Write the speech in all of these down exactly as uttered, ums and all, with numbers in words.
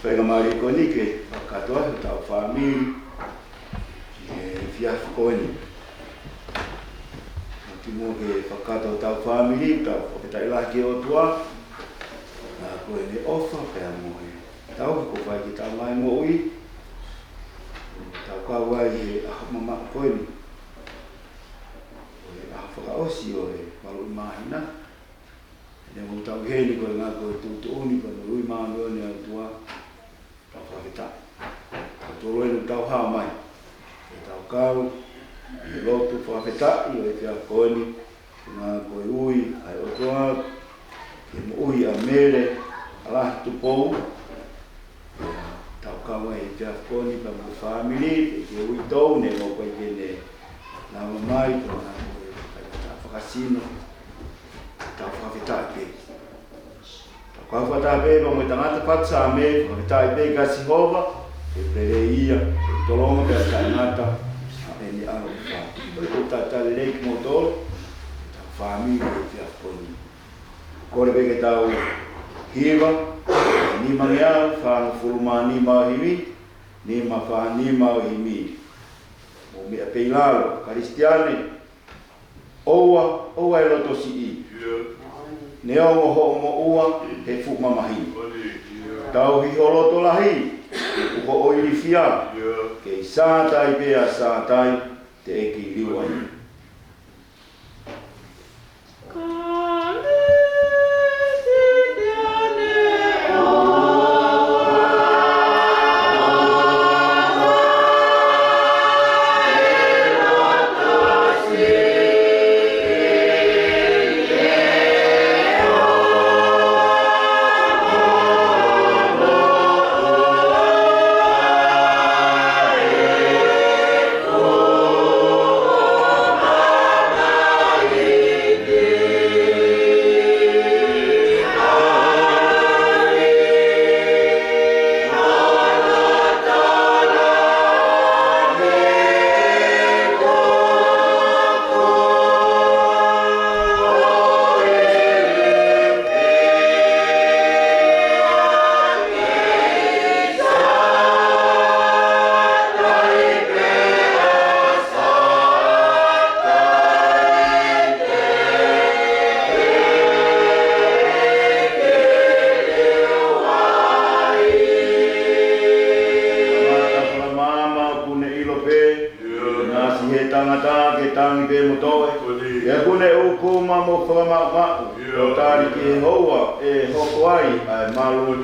Faingamālie ko eni ke fakakakato ai hotau fāmili ʻi he efiafi ko eni. Kimuʻa ke fakakakato hotau fāmili, tau fakafetaʻi lahi ki he ʻOtua, ʻa ia ko ʻene ʻofa pea mo e tauhi kuo fai ki heʻetau ngaahi moʻui, tau kau ai he ʻaho mamaʻo ko eni, ko e ʻaho fakaʻosi ʻo e valu ʻi māhina. Neongo ʻetau ʻi heni ko e ʻuhinga ko e tuʻutuʻuni pea mo e ui māʻoniʻoni ʻa e ʻOtua, tau fakafetaʻi. Tau tolo eni tau hao mai ke tau kau ʻi he lotu fakafetaʻi ʻo e efiafi ko eni, ʻuhinga ko e ui ʻa e ʻOtua ki he moʻui ʻa Mele ʻAlahi Tupou. Tau kau ai he efiafi ko eni pea mo e fāmili, ke ke uitou, neongo ʻoku ʻikai ke ne lava mai, ko e ʻuhinga ko e fakasino. Tau fakafetaʻi pē. Tau kau fakataha pē pea mo e tangata fatu Saame, fakafetaʻi pē kia Sihova, he ʻoku lelei ia, ʻoku tolonga pea taʻengata ʻa ʻene ʻaloʻofa. Ko e talitali lelei kimoutolu, tau fāmili he efiafi ko eni. Kole pē ke tau hiva, nima ngeau fāngofulu mā nima ʻo e himi, nima fā nima ʻo e himi. Mou meʻa pē ʻi lalo, Kalisitiane, ʻoua, ʻoua ʻe loto siʻi. Neongo hoʻo moʻua he fuʻu mamahi, tauhi ho loto lahi, tuku hoʻo ilifia, kei Sātai pē ʻa Sātai, teʻeki liu ai. Tangata fakamāmā ʻoku ne ʻilo pē, ʻinasi he tangata ke tangi pē mo toe. Pea ʻoku ne ʻūkuma mo fakamaʻumaʻu, ʻo tali ki he houa ʻe hoko ai ʻa e malu.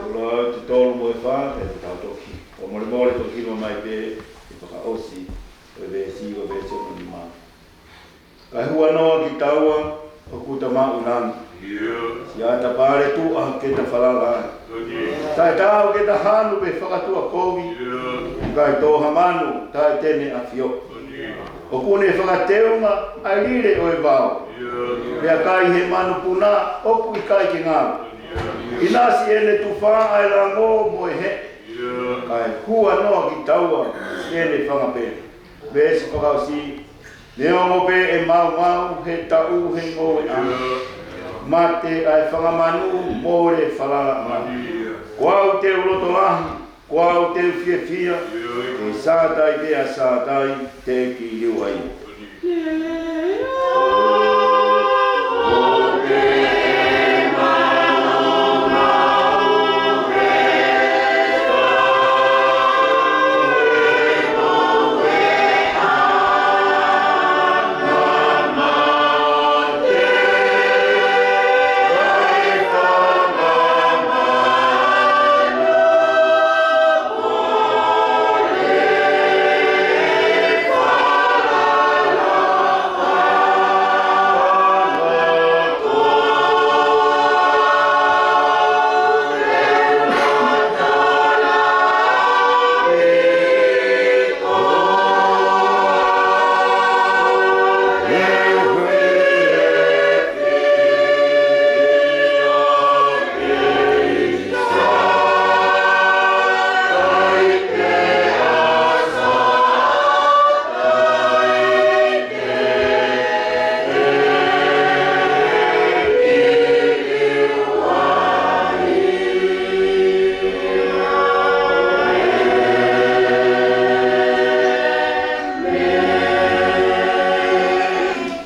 Tula atu tolu mo e fā, pea tau toki. ʻO molemole toki hima mai pē, ʻi he fakaʻosi ʻo e veesi, ʻo e veesi hono nima. Kae huanoa kitaua ʻoku ta maʻu langi. Siʻata pale tuʻa ke ta falala ai. Taʻe taau ke ta hanu pe fakatuʻa kovi. Kae tō ha manu taʻe te ne ʻafio. ʻOku ne fakateunga ʻa e lile ʻo e vao. Pea kai he manupuna ʻoku ʻikai ke ngalo. ʻInasi ʻene tufa ʻa e lango mo e heʻe. Kae huanoa kitaua ʻene fanga pele. Veesi fakaʻosi. Neongo pē ʻe maumau he taʻu he ngoueʻanga, mate ʻa e fanga manu, mole falalaʻanga. Ko au te u loto lahi, Ko au te u fiefia, ʻe Sātai pea Sātai te u liliu ai.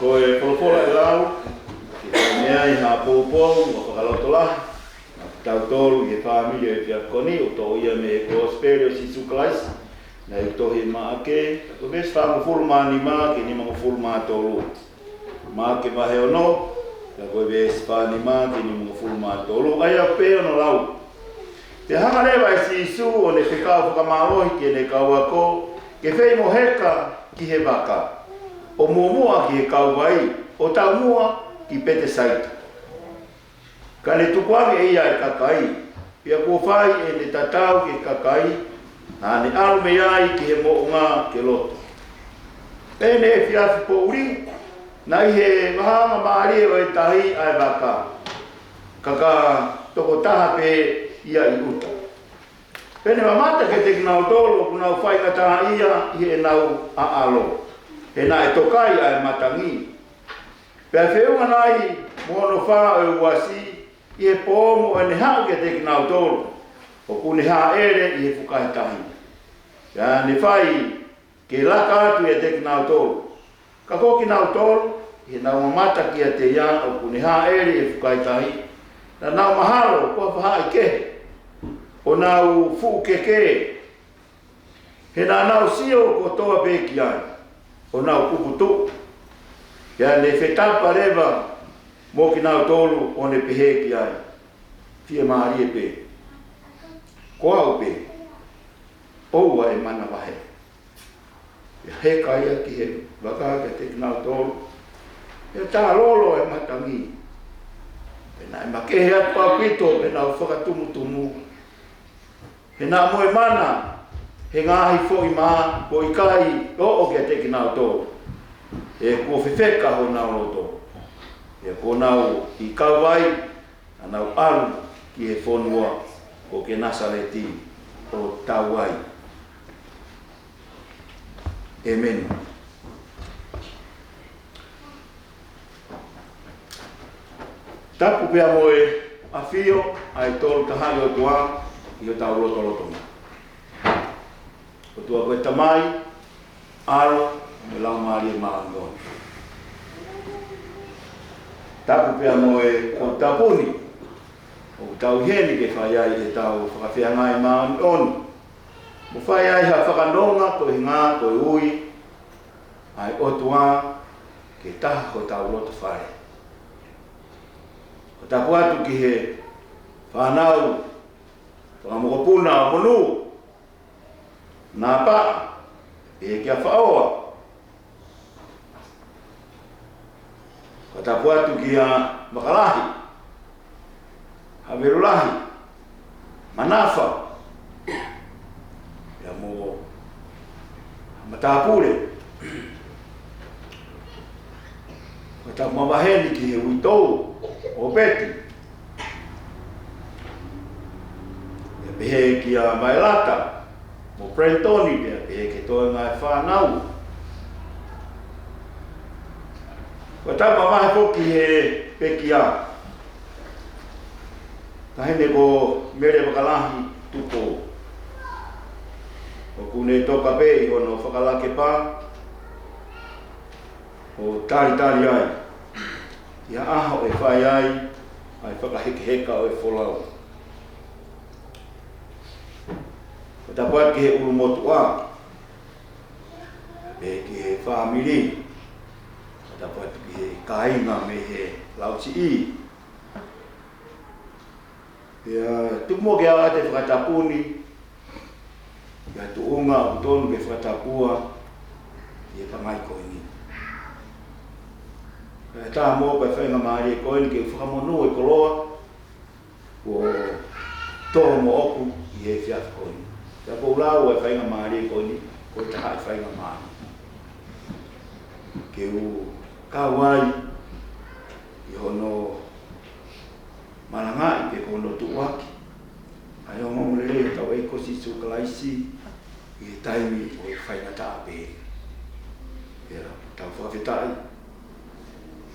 Ko e folofola ʻe lau, ke fai mei ai ha poupou mo e fakalotolahi maʻa kitautolu ʻi he fāmili ʻo e efiafi ko eni, ʻoku toʻo ia mei he Kosipeli ʻo Sīsū Kalaisi naʻe tohi ʻe Maʻake, ko e veesi fāngofulu mā nima ki he nimangofulu mā tolu. Maʻake vahe ono, ko e veesi fā nima ki he nimangofulu mā tolu, ʻa ia ʻoku pehē hono lau. Pea hanga leva ʻe Sīsū ʻo ne fekau fakamālohi ki heʻene kau ako, ke fei mo heka ki he vaka, ʻo muʻomuʻa ki he kauvai, ʻo taumuʻa ki Petesaita. Ka ne tukuange ʻe ia ʻa e kakai, pea kuo fai ʻene tatau ki he kakai, naʻa ne ʻalu mei ai ki he moʻunga ke lotu. Pea ʻi heʻene efiafi poʻuli, naʻe ʻi he vahanga mālie ʻo e tahi ʻa e vaka, ka ka tokotaha pē ia ʻi ʻuta. Pea ne mamata kiate kinautolu ʻoku nau faingataʻaʻia ʻi heʻenau ʻaʻalo, he naʻe tokai ʻa e matangi. Pea feʻunga nai mo hono fā ʻo e uasi, ʻi he pō mo ʻene haʻu kiate kinautolu, ʻoku ne hāʻele ʻi he fukahi tahi. Pea ne fai ke laka atu ʻiate kinautolu. Ka ko kinautolu, ʻi heʻenau mamata kiate ia ʻoku ne hāʻele ʻi he fukahi tahi, naʻa nau mahalo ko ha faʻahikehe, ʻo nau fuʻu kekē. He naʻa nau sio kotoa pē ki ai, ʻo nau puputuʻu. Pea ne fetapa leva mo kinautolu ʻo ne pehē ki ai, Fiemālie pē. Ko au pē. ʻOua ʻe manavahē. Pea heka ia ki he vaka kiate kinautolu. Pea tālolo e matangi. Pea naʻe makehe atu ʻaupito, pea nau fakatumutumu. He naʻa mo e mana, he ngaahi foʻi mā, ʻoku ʻikai ʻoʻo kiate kinautolu. He kuo fefeka honau loto. He kuo nau ʻi kauvai, naʻa nau ʻalu ki he fonua ko Kenesaleti ʻo tau ai. ʻĒmeni. Tapu pea mo e ʻafio ʻa e Tolu Tahaʻi ʻOtua ʻi hotau lotolotonga. ʻOtua ko e Tamai, ʻAlo, mo e Laumālie Māʻoniʻoni. Tapu pea mo e ʻotu tapu ni, ʻoku tau ʻi heni ke fai ai ʻetau fakafeangai māʻoniʻoni. Mo fai ai ha fakanonga koeʻuhi ko e ui ʻa e ʻOtua ke taha hotau loto fale. Ko e tapu atu ki he fānau, fakamokopuna ʻo Monū, Napaʻa, pehē kia Faʻoa. Ko e tapu atu kia Makalahi, Havelulahi, Manafa, pea mo Matāpule. Ko e tapu mavahe ni ki he uitou ʻo Peti. Pea pehē kia Maelata mo Brentoni, pea pehē ki he toenga e fānau. Ko e tapu mavahe foki he pekia, taʻahine ko Mele Vakalahi Tupou. ʻOku ne toka pē ʻi hono fakalakepā ʻo talitali ai ʻi he ʻaho ʻe fai ai ʻa e fakahekeheka ʻo e folau. Fakatapu atu ki he ʻulumotuʻa, pea ki he fāmili. Fakatapu atu ki he kāinga mei he lausiʻi. Pea tuku muʻa ke u ʻoatu e fakatapu ni ki he tuʻunga ʻoku totonu ke fakatapua ʻi he pangai ko eni. Pea tā mo e faingamālie ko eni ke fakamonū e koloa kuo tō moʻoku ʻi he efiafi ko eni. Pea ʻoku ou lau e faingamālie ko eni ko e taha e faingamālie ke u kau ai ʻi hono malangaʻi pea ko hono tuʻuaki ʻa e ongoongolelei ʻa hotau ʻEiki ko Sīsū Kalaisi ʻi he taimi ʻo e faingataʻa pē. Pea tau fakafetaʻi.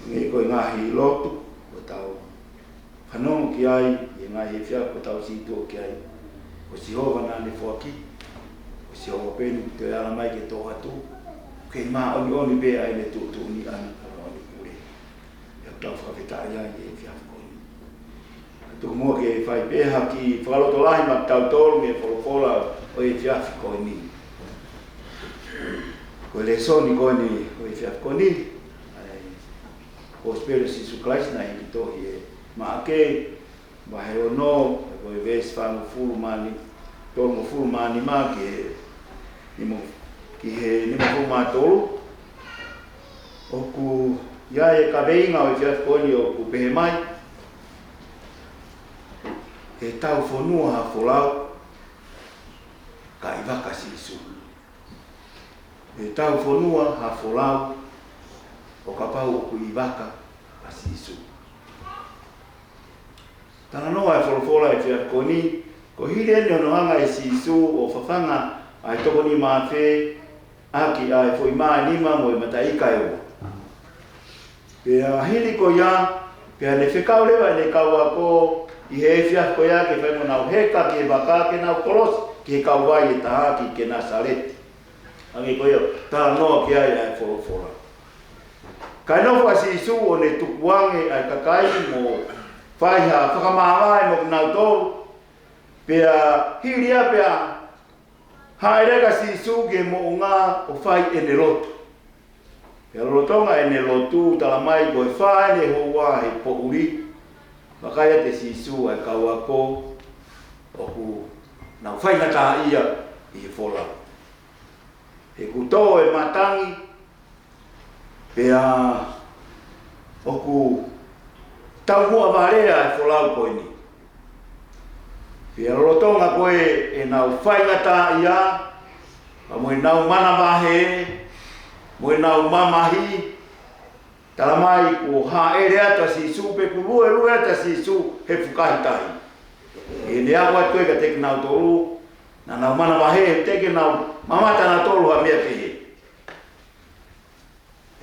Hangē ko e ngaahi lotu ʻoku tau fanongo ki ai ʻi he ngaahi efiafi kuo tau situʻa ki ai, ko Sihova naʻa ne foaki, ko Sihova pē eni ʻoku toe ala mai ke tō atu, ʻoku kei māʻoniʻoni pē ʻa ʻene tuʻutuʻuni ʻa e māʻoniʻoni pule. Pea tau fakafetaʻi ai ʻi he efiafi ko eni. Tuku muʻa ke fai pē ha kiʻi fakalotolahi maʻatautolu mei he folofola ʻo e efiafi ko eni. Ko e lēsoni ko eni ʻo e efiafi ko eni, ʻa e Kosipeli ʻa Sīsū Kalaisi naʻe hiki tohi ʻe Maʻake, vahe ono, ko e veesi fāngofulu mā ni-, tolungofulu mā nima ki he nima-, ki he nimangofulu mā tolu. ʻOku ʻi ai e kaveinga ʻo e efiafi ko eni ʻoku pehē mai: ʻE tau fonua ha folau, ka ʻi vaka Sīsū. ʻE tau fonua ha folau, ʻo kapau ʻoku ʻi vaka ʻa Sīsū. Talanoa e folofola ʻo e efiafi ko eni, ko e hili eni hono hanga ʻe Sīsū ʻo fafanga ʻa e toko nima afe ʻaki ʻa e foʻi mā ʻe nima mo e mataʻi ika ʻe ua. Pea hili ko ia, pea ne fekau leva ʻene kau ako ʻi he efiafi ko ia ke fai mo nau heka ki he vaka ke nau kolosi ki he kauvai ʻe taha ki Kenesaleti. Hangē ko ia ʻoku talanoa ki ai ʻa e folofola. Kae nofo ʻa Sīsū ʻo ne tukuange ʻa e kakai mo fai ha fakamāvae mo kinautolu, pea hili ia pea hāʻele ʻa Sīsū ki he moʻunga ʻo fai ʻene lotu. Pea lolotonga ʻene lotu, tala mai ko e fā eni e houa he poʻuli, vakai atu ʻe Sīsū ʻa e kau ako ʻoku nau faingataʻaʻia ʻi he folau. He kuo tō e matangi, pea ʻoku taumuʻa vale ʻa e folau ko eni. Pea lolotonga ko ē ʻenau faingataʻaʻia, pea mo ʻenau manavahē, mo ʻenau mamahi, tala mai kuo hāʻele atu ʻa Sīsū pe kuo luelue atu ʻa Sīsū he fukahi tahi. ʻI heʻene aʻu atu kiate kinautolu, naʻa nau manavahē, teʻeki ke nau mamata nautolu ha meʻa kehe.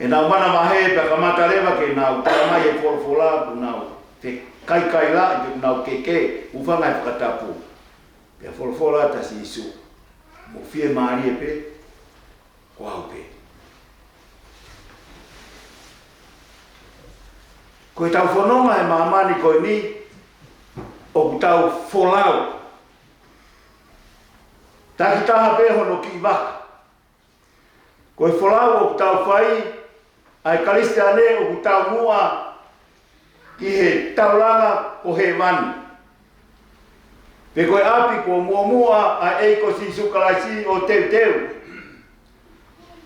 ʻEnau manavahē pea kamata leva ke nau tala mai e folofola kuo nau fekaikailaʻi, kuo nau keke, hūfanga he fakatapu. Pea folofola atu ʻa Sīsū: Mou fiemālie pē, ko au pē. Ko ʻetau fononga he māmani ko eni, ʻoku tau folau. Takitaha pē hono kiʻi vaka. Ko e folau ʻoku tau fai, ʻa e Kalisitiane ʻoku taumuʻa ki he taulanga ko hēvani. Pe ko e ʻapi kuo muʻomuʻa ʻa e ʻEiki ko Sīsū Kalaisi ʻo teuteu.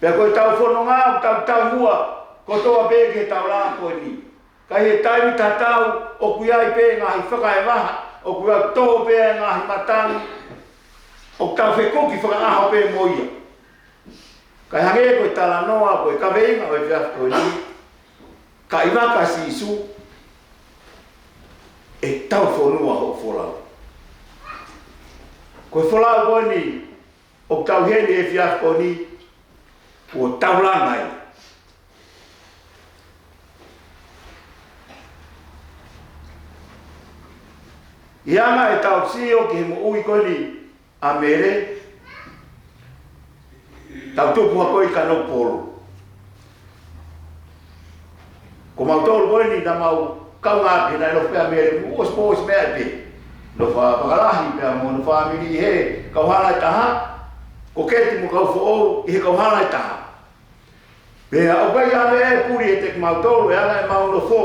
Pea ko ʻetau fononga ʻoku tau taumuʻa kotoa pē ki he taulanga ko eni. Ka ʻi he taimi tatau, ʻoku ʻi ai pē ngaahi fakaevaha, ʻoku ʻi ai tō pē ngaahi matangi, ʻoku tau fekuki fakaʻaho pē mo ia. Kae hangē ko e talanoa, ko e kaveinga ʻo e efiafi ko eni, ka ʻi vaka Sīsū, ʻe tau fonua hoʻo folau. Ko e folau ko eni, ʻoku tau ʻi heni he efiafi ko eni, kuo taulanga ai. ʻI he anga ʻetau sio ki he moʻui ko eni ʻa Mele, Tau tupu hake ʻi Kanokupolu. Ko mautolu ko eni naʻa mau kaungā pē naʻe nofo pē ʻa Mele mo ʻosi pō ʻosi meʻa pē. Nofo fakalahi pē mo hono fāmili he kauhala ʻe taha. Ko Keti mo Kaufoʻou ʻi he kauhala ʻe taha. Pea ʻoku ʻi ai ʻa Mele ʻe puli ʻiate kimautolu ʻi he anga ʻemau nofo.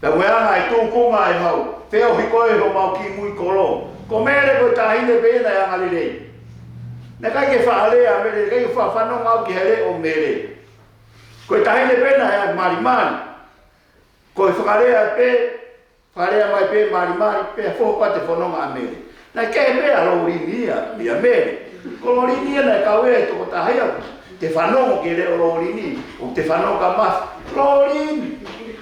Pea ʻoku ʻi ai ʻa e tūkunga ʻe hau, feohi ko ē homau kiʻi muikolo. Ko Mele ko e taʻahine pē naʻe anga lelei. Naʻe ʻikai ke faʻa lea Mele, ʻikai ke faʻa fanongo au ki he leʻo Mele. Ko e taʻahine pē naʻe malimali. Ko e fakalea pē, fakalea mai pē malimali, pea foho pē te fononga ʻa Mele. Naʻe kehe pē ʻa Lolini ia, meia Mele. Ko Lolini ia naʻe kau ia he tokotaha ia, te fanongo ki he leʻo Lolini, ʻoku te fanongo kia Mafi. Lolini,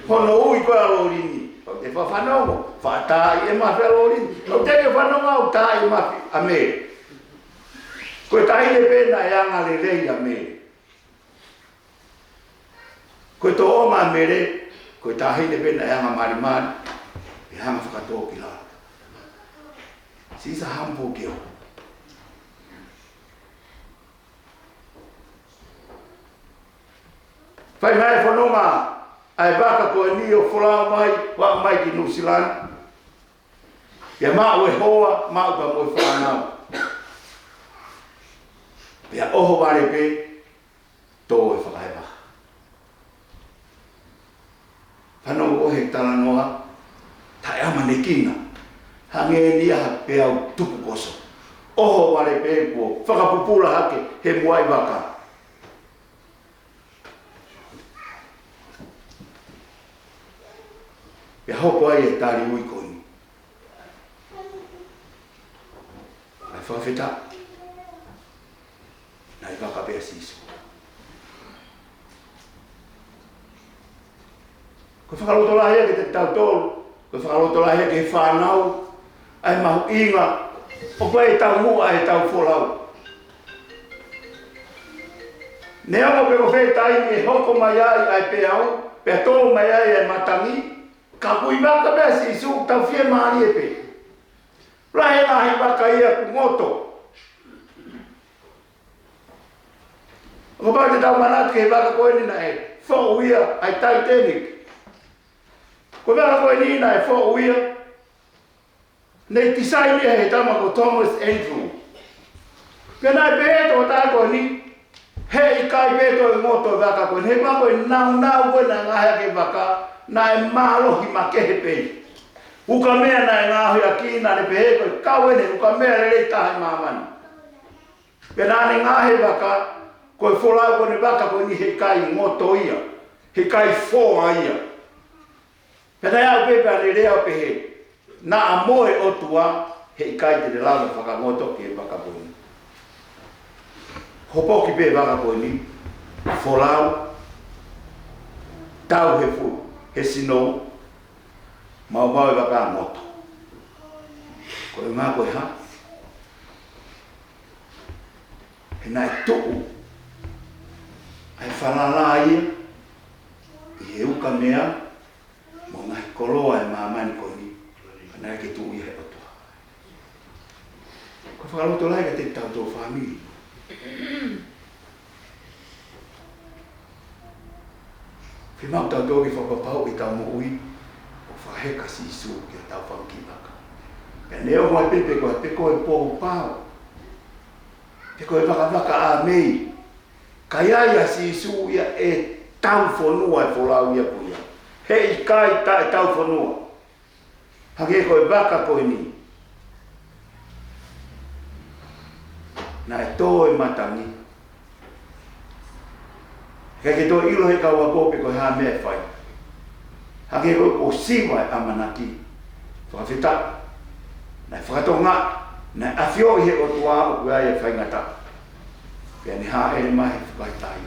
hono ui ko ē ʻa Lolini. ʻOku te fa-, fanongo, faʻa taaʻi ʻe Mafi ʻa Lolini. ʻOku te ke fanongo ʻoku taaʻi ʻe Mafi ʻa Mele. Ko e taʻahine pē naʻe anga lelei ʻa Mele. Ko e tōʻonga ʻa Mele, ko e taʻahine pē naʻe anga malimali, ʻe anga fakatōkilalo. She's a humble girl. Fai mai e fononga ʻa e vaka ko eni ʻo folau mai, ʻo aʻu mai ki Nuʻusila ni. Pea maʻu e hoa, maʻu pea mo e fānau. Pea ʻohovale pē, tō e fakaevaha. Fanongo he talanoa, taʻeʻamanekina. Hangē ni ha peau tupukoso. ʻOhovale pē kuo fakapupula hake he muʻa ʻi vaka. Pea hoko ai e tali ui ko eni. ʻA e fakafetaʻi. Naʻe vaka pē ʻa Sīsū. Ko e fakalotolahi ia kiate kitautolu, ko e fakalotolahi ia ki he fānau, ʻa e mahuʻinga ʻoku ʻi ai e taumuʻa ʻetau folau. Neongo pe ko fē taimi ʻe hoko mai ai ʻa e peau, pea tō mai ai ʻa e matangi, ka ʻoku ʻi vaka pē ʻa Sīsū, tau fiemālie pē. Lahi e ngaahi vaka ia ʻoku ngoto. Kapau te tau manatu ki he vaka ko eni naʻe foʻu ia ʻa e Titanic. Ko e vaka ko eni naʻe foʻu ia, naʻe tisaini ia he tama ko Thomas Andrew. Pea naʻe pehē ʻe he tokotaha ko eni, heʻikai pē toe ngoto e vaka ko eni, he ko e nāunau ko ē naʻe ngaohi ʻaki e vaka, naʻe mālohi makehe pē. Ukamea naʻe ngaohi ʻaki, naʻa ne pehē ko e kau eni he ukamea lelei taha ʻi māmani. Pea naʻa ne ngaohi e vaka, ko e folau ko eni, vaka ko eni heʻikai ngoto ia, heʻikai foa ia. Pea naʻe aʻu pē pea ne lea ʻo pehē, naʻa mo e ʻOtua, heʻikai te ne lava fakangoto ki he vaka ko eni. Hopoki pē vaka ko eni, folau, tau he fu-, he sinou, maumau e vaka, ngoto. Ko e ʻuhinga ko e hā? He naʻe tuʻu ʻa e falala ia ʻi he ukamea mo e ngaahi koloa ʻo e māmani ko eni, ka naʻe ʻikai ke tuʻu ia he ʻOtua. Ko e fakalotolahi kiate kitautolu fāmili. Fiemaʻu ke tau toki fakapapauʻi ʻetau moʻui ʻoku fakaheka ʻa Sīsū ki hotau fanga kiʻi vaka. Pea neongo ai pē pe ko e, pe ko e poupou, pe ko e vakavaka ʻa mei, ka ʻi ai ʻa Sīsū ia ʻe taufonua e folau ia ko ia. Heʻikai taʻetaufonua. Hangē ko e vaka ko eni. Naʻe tō e matangi. ʻIkai ke toe ʻilo ʻe he kau ako pe ko e hā e meʻa ʻe fai. Hangē ko e ʻosi mai e ʻamanaki. Fakafetaʻi. Naʻe fakatokangaʻi, naʻe ʻafioʻi ʻe he ʻOtua ʻoku ʻi ai e faingataʻa. Pea ne hāʻele mai he fukahi tahi.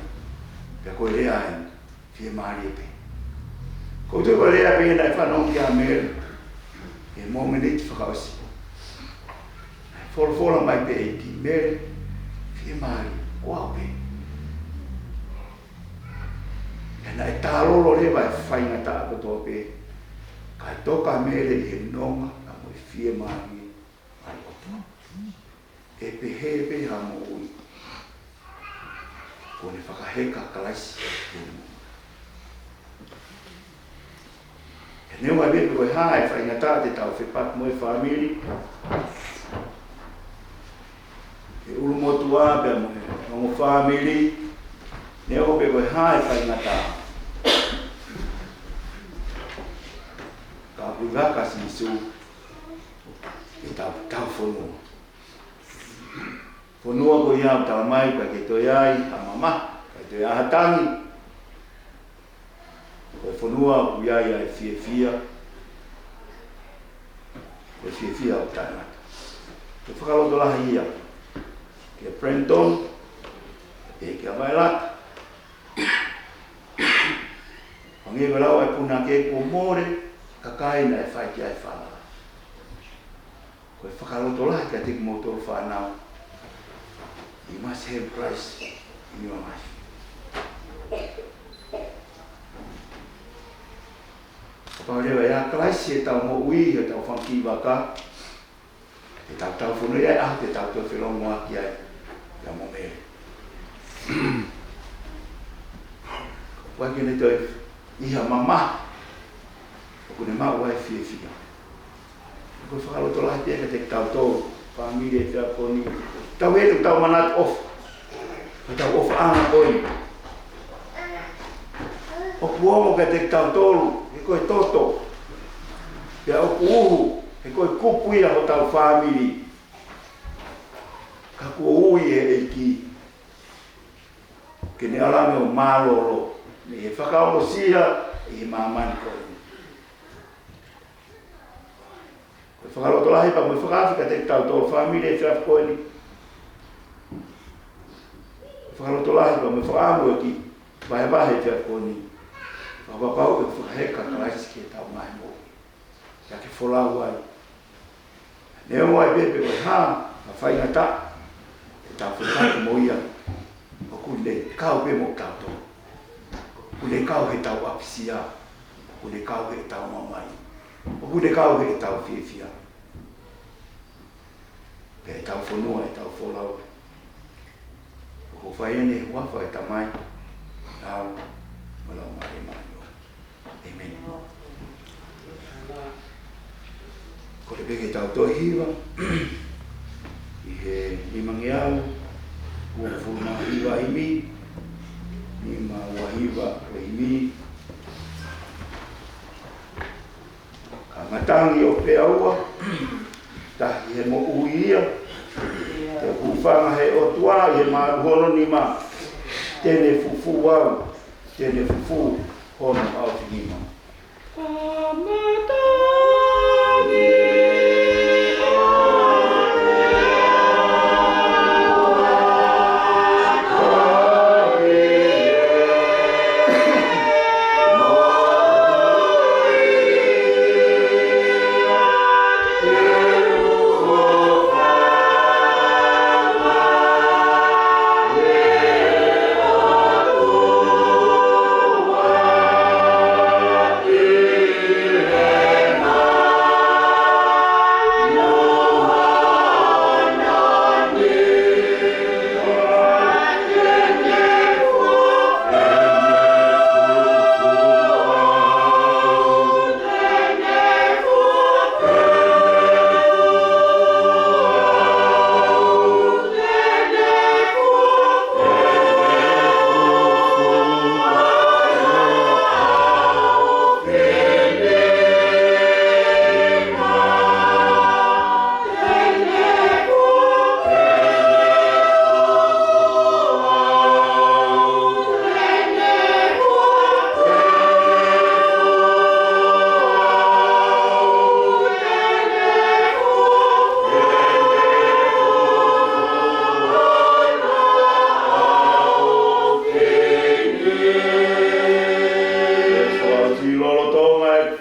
Pea ko e lea eni. Fiemālie pē. Ko e toe ko e lea pē naʻe fanongo ki ai ʻa Mele he mōmeniti fakaʻosi. Naʻe folofola mai pē ʻEiki, Mele, fiemālie, ko au pē. Pea naʻe tālolo leva e faingataʻa kotoa pē. Kae toka ʻa Mele ʻi he nonga, pea mo e fiemālie, ʻa e ʻOtua. ʻe pehē pē ha moʻui, kuo ne fakaheka ʻa Kalaisi. He neongo pē pe ko e hā e faingataʻa te tau fepaki mo e fāmili, ʻi he ʻulumotuʻa pea mo e ongo fāmili, neongo pē ko e hā e faingataʻa, ka ʻoku ʻi ai ʻa Sīsū ʻi heʻetau fonua. Fonua ko ia ʻoku talamai ʻikai ke toe ʻi ai ha mamahi, ʻikai toe ʻi ai ha tangi. Ko e fonua ʻoku ʻi ai ʻa e fiefia, ko e fiefia ʻoku taʻengata. Ko e fakalotolahi ia kia Brenton, pea kia Vailata. Hangē ko e lau ʻa e punake, kuo mole ʻa e kakai naʻe fai ki ai e falala. Ko e fakalotolahi kiate kimoutolu fānau. You must have Christ in your life. Kapau leva ʻe ʻi ai ʻa Kalaisi ʻi heʻetau moʻui, ʻi heʻetau fanga kiʻi vaka, ʻi heʻetau fonua, ʻe ʻi ai e ʻaho te tau toe felōngoaki ai pea mo Mele. ʻOku ʻikai ke ne toe ʻi ai ha mamahi, ʻoku ne maʻu ai e fiefia. Ko e fakalotolahi pē ia kiate kitautolu, fāmili he efiafi ko eni. Tau ʻilo, tau manatu ʻofa. Ko ʻetau ʻofaʻanga ko eni ʻoku ongo kiate kitautolu, he ko e toto. Pea ʻoku uhu, he ko e kupu ia hotau fāmili. Ka kuo ui ʻe he ʻEiki ke ne ʻalu ange ʻo mālōlō, mei he fakaongosia ʻi he māmani ko eni. Ko e fakalotolahi pea mo e fakaafe kiate kitautolu fāmili he efiafi ko eni. Ko e fakalotolahi pea mo e fakaʻamu ʻEiki, vahevahe he efiafi ko eni. Fakapapauʻi ʻe fakaheka ʻa Kalaisi ki heʻetau ngaahi moʻui. Pea ke folau ai. Neongo pē pe ko e hā ha faingataʻa te tau fepaki mo ia, ʻoku ne kau pē mo kitautolu. ʻOku ne kau heʻetau ʻapisia. ʻOku ne kau heʻetau mamahi. ʻOku ne kau heʻetau fiefia. Pea ʻetau fonua, ʻetau folau, ʻoku fai ʻeni ʻi he huafa ʻo e Tamai, Laumālie Māʻoniʻoni. ʻĒmeni. Kole pē ke tau toe hiva ʻi he nimangeau uofulu mā hiva himi, nima ua hiva ko e himi. Ka matangi ʻo peaua, tahi he moʻui ia, te u hūfanga he ʻOtua ʻi he malu hono nima, te ne fufū au, te ne fufū hono ʻaofinima. Ka matangi ʻo peaua,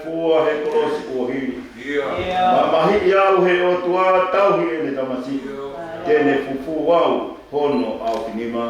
Fua he kolosi kuo hili. Mamahiʻi au he ʻOtua, tauhi ʻene tamasiʻi. Te ne fufū au hono ʻaofinima.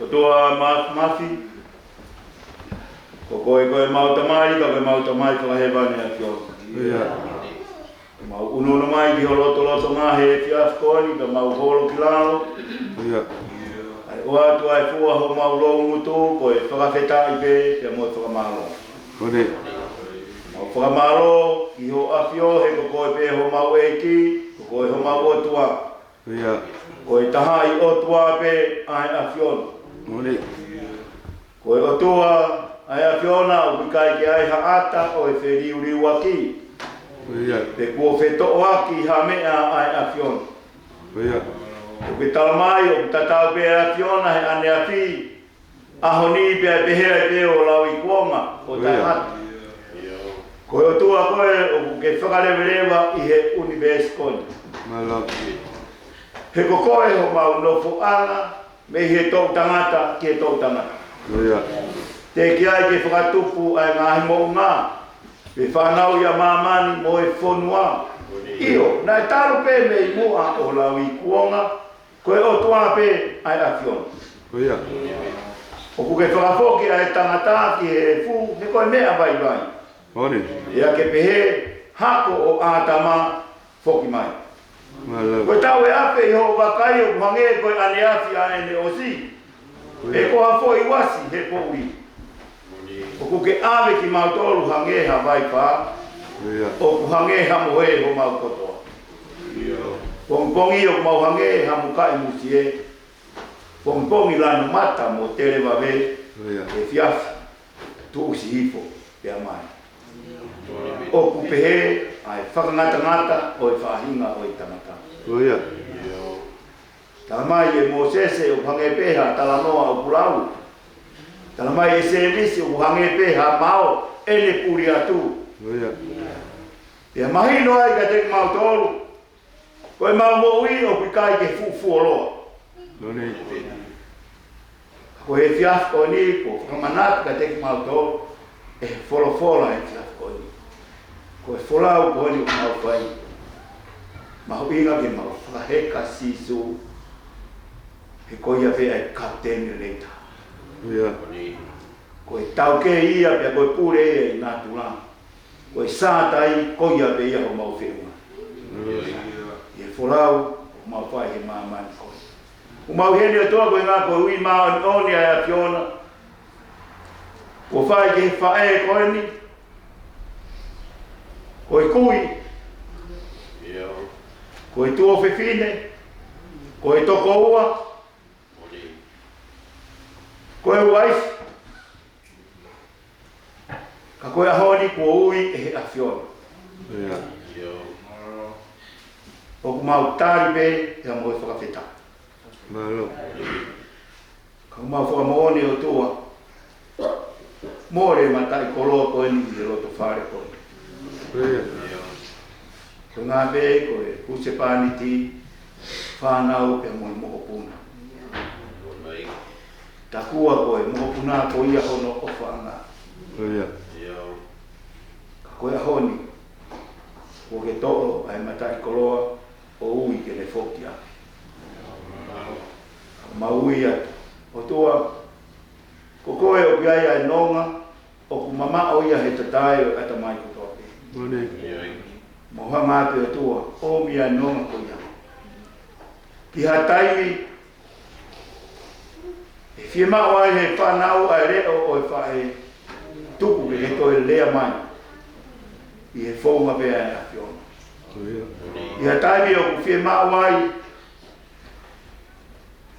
ʻOtua Māfimafi, ko koe ko ʻemau Tamai, ka ko ʻemau Tamai fakahēvani ʻa e ʻAfiona. ʻIo. Mau ʻunuʻunu mai ki ho lotolotonga he efiafi ko eni, ka mau holo ki lalo. ʻIo. ʻAi ʻoatu ʻa e fua homau loungutu, ko e fakafetaʻi pē, pea mo e fakamālō. ʻIo. Mau fakamālō ki ho ʻAfio he ko koe pē homau ʻEiki, ko koe homau ʻOtua. ʻIo. Ko e taha ʻi ʻOtua pē ʻa e ʻAfiona. ʻIo. Ko e ʻOtua ʻa e ʻAfiona ʻoku ʻikai ke ʻi ai ha ʻata ʻo e feliuliuaki. ʻIo. Pe kuo fetoʻoaki ha meʻa ʻa e ʻAfiona. ʻIo. ʻOku ke tala mai ʻoku tatau pē ʻa e ʻAfiona he ʻaneafi, ʻaho ni pea pehē ai pē ʻo lauikuonga ʻo taʻengata. Ko e ʻOtua koe ʻoku ke fakaleveleva ʻi he ʻunivēsi ko eni. Mālō. He ko koe homau nofoʻanga, mei he toʻutangata ki he toʻutangata. ʻIo. Teʻeki ai ke fakatupu ʻa e ngaahi moʻunga, pe fānau ʻi māmani mo e fonua. ʻIo, naʻe talu pē mei muʻa ʻo lauikuonga, ko e ʻOtua pē ʻa e ʻAfiona. ʻIo. ʻOku ke fakafoki ʻa e tangata ki he efu, he ko e meʻa vaivai. ʻIo. ʻIa ke pehē, hako ʻo ʻĀtama, foki mai. Mālō. Ko e taʻu ʻe afe ʻi hoʻo vakai ʻoku hangē ko e ʻaneafi ʻa ʻene ʻosi. ʻIo. He ko ha foʻi uasi he poʻuli. ʻOku ke ʻave kimautolu hangē ha vaifā. ʻIo. ʻOku hangē ha mohe homau kotoa. ʻIo. Pongipongi ʻoku mau hangē ha mukaʻi musie. Pongipongi lanu mata mo televave. ʻIo. Efiafi tuʻusi hifo pea mai. ʻOku pehē ʻa e fakangatangata ʻo e faʻahinga ʻo e tangata. ʻIo. Tala mai ʻe Mōsese ʻoku hangē pē ha talanoa ʻoku lau. Tala mai ʻe Sēmisi ʻoku hangē pē ha mao ʻene puli atu. ʻIo. Pea mahino ai kiate kimautolu, ko ʻemau moʻui ʻoku ʻikai ke fuʻu fuoloa. ʻIo. Ko e efiafi ko eni, kuo fakamanatu kiate kimautolu ʻe he folofola ʻa e efiafi ko eni. Ko e folau ko eni ʻoku mau fai, mahuʻinga ke mau fakaheka Sīsū, he ko ia pē ʻa e kapiteni ʻo e leita. ʻIo. Ko e taukei ia, pea ko e pule ia ʻi natula. Ko e sātai, ko ia pē ia homau feʻunga. ʻIo. ʻI he folau ʻoku mau fai he māmani ko eni. ʻOku mau ʻi heni ʻOtua koeʻuhi ko e ui māʻoniʻoni ʻa e ʻAfiona. Kuo fai ki he faʻē ko eni, ko e kui, ʻio, ko e tuofefine, ko e tokoua, ko e uaifi. Ka ko e ʻaho ni kuo ui ʻe he ʻAfiona. ʻIo. ʻOku mau tali pē ia mo e fakafetaʻi. Mālō. Ka mau fakamoʻoni ʻOtua, mole mataʻikoloa ko eni ʻi he loto fale ko eni. ʻIo. Ko e ngaahi pē ko e husepāniti, fānau pea mo e mokopuna. Takua ko e mokopuna ko ia hono ʻofaʻanga. ʻIo. Ka ko e ʻaho ni, kuo ke toʻo ʻa e mataʻikoloa ʻo ui ke ne foki ʻaki. Ka mau ui atu, ʻOtua, ko koe ʻoku ʻi ai ʻa e nonga, ʻoku mamaʻo ia he tatae ʻo e ʻatamai kotoa pē. Mone. Mau hanga atu ʻOtua, ʻomi ʻa e nonga ko ia ki ha taimi ʻe fiemaʻu ai ʻe he fānau ʻa e leʻo ʻo e faʻē, tuku ke ke toe lea mai ʻi he founga pē ʻa e ʻAfiona. ʻI ha taimi ʻoku fiemaʻu ai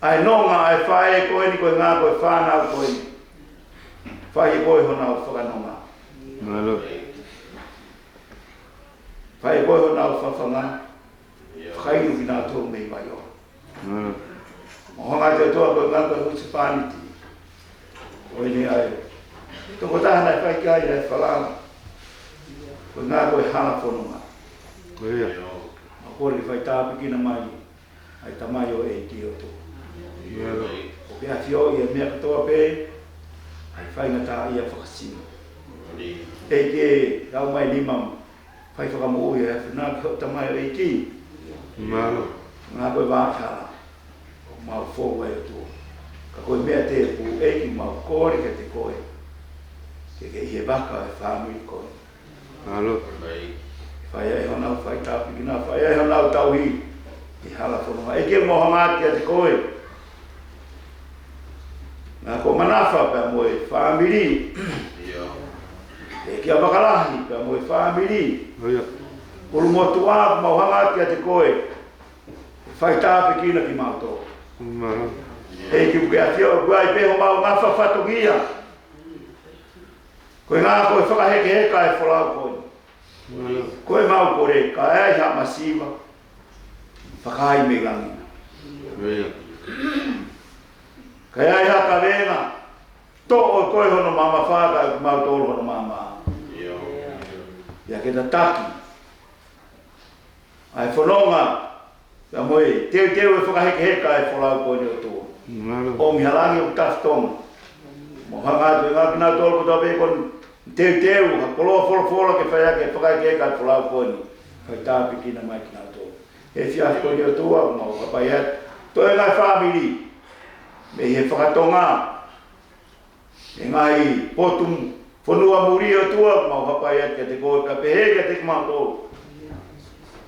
ʻa e nonga ʻa e faʻē ko eni, ko e ngaahi, ko e fānau ko eni, fai ʻe koe honau fakanonga. Mālō. Fai ʻe koe honau fafanga. Fakainu kinautolu mei vaiola. Mālō. Mau hanga atu ʻOtua koeʻuhi ko e husepāniti ko eni ʻa e tokotaha naʻe fai ki ai ʻa e falala, koeʻuhi ko e hala fononga. ʻIo. Mau kole ke fai tāpuekina mai ʻa e tamaioʻeiki ʻOtua. Mālō. ʻOku ke ʻafioʻi ʻa e meʻa kotoa pē, ʻa e faingataʻaʻia fakasino. ʻEiki, lau mai nima fai fakamoʻui ʻa e ʻAfiona ki hoʻo tamaioʻeiki. Mālō. Ngā ko e vā hala ʻoku mau fou ai ʻOtua. Ka Ko e meʻa tēpū ʻEiki, mau kole kiate koe ke ke ʻi he vaka ʻo e fāmili ko eni. Mālō. Fai ai honau faitāpuekina, fai ai honau tauhi ʻi he hala fononga. ʻEiki, mau hanga atu kiate koe. Naʻa ko Manafa pea mo e fāmili. ʻEiki, ʻa Vakalahi pea mo e fāmili. Pulumotuʻa, mau hanga atu kiate koe. Faitāpuekina kimautolu. Mālō. ʻEiki, ʻoku ke ʻafio, ʻoku ʻi ai pē homau ngafa fatongia. Ko e ngaahi, ko e fakahekeheka e folau ko eni. Mālō. Ko e mau kole, ka ʻi ai ha masiva, fakaai mei langi. Ka ʻi ai ha kavenga, toʻo ʻe koe hono mamafa, ka ʻoku mau tolo hono mama. ʻIo. ʻIo, ke tataki ʻa e fononga, pea mo e teuteu e fakahekeheka e folau ko eni, ʻOtua. Mālō. ʻOmi ha langi ʻoku tafitonga. Mau hanga atu kiate kinautolu kotoa pē kuo teuteu ha koloa folofola ke fai ʻaki e fakahekeheka e folau ko eni. Faitāpuekina mai kinautolu. He efiafi ko eni, ʻOtua, mau hapai atu. Toe ngaahi fāmili mei he fakatonga, ʻi he ngaahi potu fonua muli, ʻOtua, mau hapai atu kiate koe, ka pehē kiate kimautolu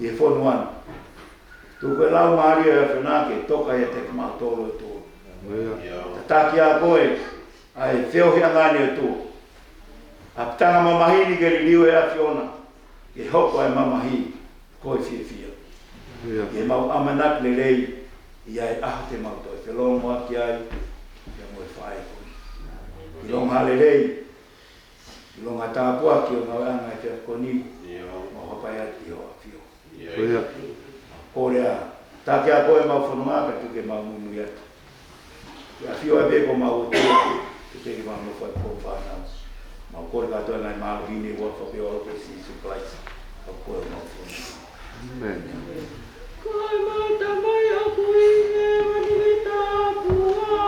ʻi he fonua ni. Tuku e Laumālie ʻo e ʻAfiona ke toka ʻiate kimautolu, ʻOtua. Tataki ʻa koe ʻa e feohiʻanga ni, ʻOtua. ʻApitanga mamahi ni ke liliu e ʻAfiona, ke hoko ʻa e mamahi ko e fiefia. ʻIo. ʻI heʻemau ʻamanaki lelei ʻi he ʻaho te mau toe felōngoaki ai pea mo e faʻē ko eni. ʻIlonga ha lelei, ʻilonga ha tāpuaki ʻo e ngāueʻanga ʻo e efiafi ko eni, ʻio, mau hapai atu ki hoʻo ʻafio. ʻIo. Kole ā, tataki ʻa koe ʻemau fononga, kae tuku ke mau muimui atu ke ʻafio ai pē ko homau ʻOtua, ke teke mau nofo ai ko e fānau. Mau kole kātoa ʻa e ngaahi mālohi ni ʻi he huafa pē ʻo ho ʻAlo ko Sīsū Kalaisi, ʻa ia ko homau fononga. ʻĒmeni. Ko homau Tamai ʻoku ʻi hēvani, ke tāpuhā.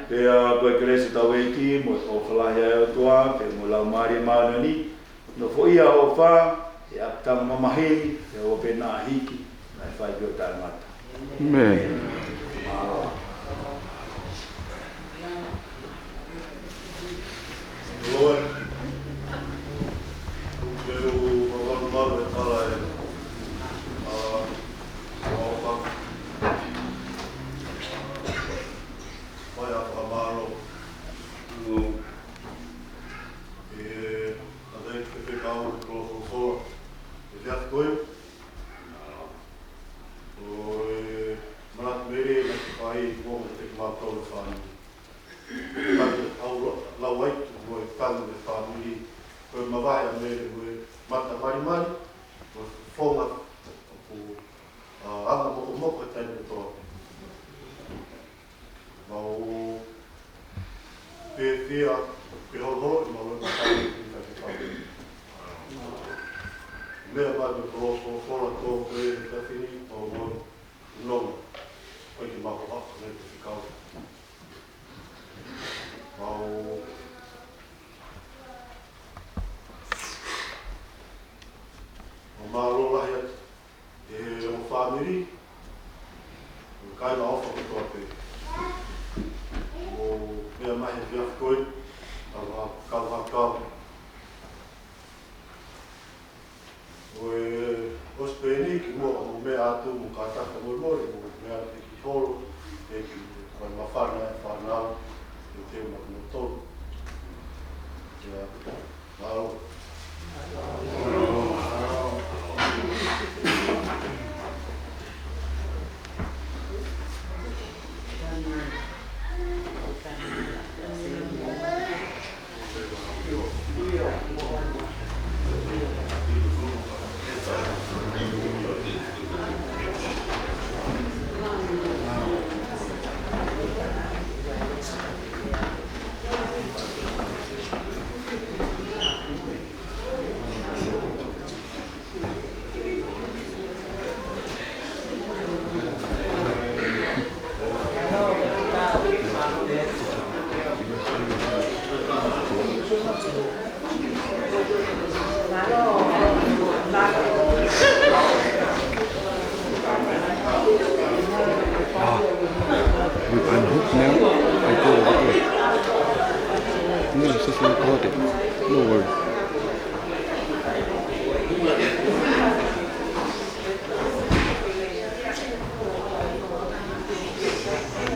Pea ko e kelesi ʻa hotau ʻEiki, mo e ʻofa lahi ʻa e ʻOtua, pea mo e Laumālie Māʻoniʻoni, nofoʻia ʻo fā, ʻi he ʻapitanga mamahi ni, pea ʻoua pē naʻa hiki, naʻe fai pē ʻo taʻengata. ʻĒmeni. Mālō. Ē, ʻa e fefeka ʻo e koloa folofola ʻi he efiafi ko eni. ʻO e manatu mele naʻe fai kuo mate kimautolu fāmili. Kae ʻoua lau ai, mo e tangi e fāmili. Ko e mavahe ʻa Mele mo e mata malimali, mo e fofonga ʻoku, ʻa, anga mokomoko he taimi kotoa. Mau pēfia ke holoholo ʻi mau e mata i ka ke pau. Meʻa mai mo e koloa folofola tō ko e tafini, mau mo nonga. Ko e ke mau hoha, ne te fekau. Mau, mau mālō lahi atu ʻi he ongo fāmili, ʻo e kāinga ʻofa kotoa pē. ʻO meʻa mai he efiafi ko eni, kau ha, kau ha kau. ʻO e ʻosi pē eni, kimuʻa ka mou meʻa atu mo kātaki ka mou mole, mou meʻa atu ki holo, ʻe ki, ko e māfana e fānau, ʻe te ma mo tolu. Ia, mālō. Ah, we unhook now. I go over there. No, it's just recorded. No worries.